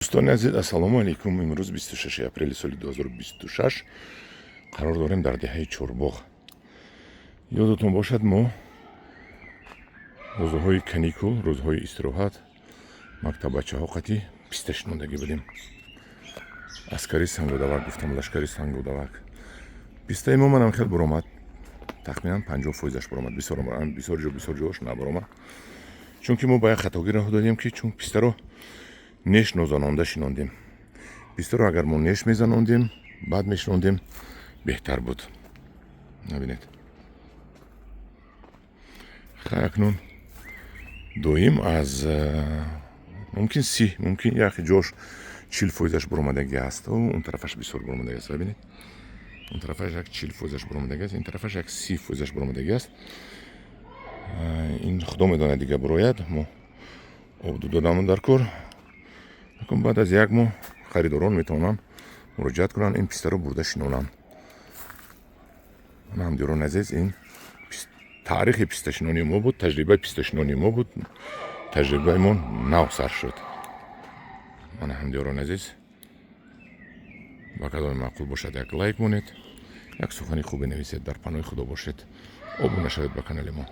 Дӯстони азиз, ассалому алайкум. Имрӯз 26 апрели соли 2026 қарор дорем дар деҳаи Чорбоғ. Ёдатон бошад, мо рӯзҳои каникул, рӯзҳои истироҳат мактаббачаҳо қатӣ писта шинондагӣ будем. Аскари Сангодавак гуфтам, лашкари Сангодавак. Пистаи мо манам хел буромад, тахминан 50 фоизаш буромад. Бисёр ҷо, бисёр ҷош набаромад, чунки мо ба як хатогӣ роҳ додем, ки чун пистаро неш нозанонда шинондем. Пистаро агар мо неш мезанондем, баъд мешинондем, беҳтар буд. Набинед, хай, акнун доим аз мумкин 30, мумкин як ҷош 40 фоизаш буромадагӣ аст. Он тарафаш бисёр буромадагӣ аст. Бибинед, он тарафаш як 40 фоизаш буромадагӣ аст, ин тарафаш як 30 фоизаш буромадагӣ аст. Ин худо медонад, дига бурояд. Мо об додамон дар кор. Акун баъд аз як моҳ харидорон метавонанд муроҷиат кунанд, ин пистаро бурда шинонанд. Ҳамдиёрони азиз, ин таърихи писташинонии мо буд, таҷрибаи писташинонии мо буд. Таҷрибаи мо нав сар шуд. Мана, ҳамдиёрони азиз, ба кадоме маъқул бошад, як лайк монед, як сухани хубе нависед. Дар паноҳи Худо бошед, обуна шавед ба канали мо.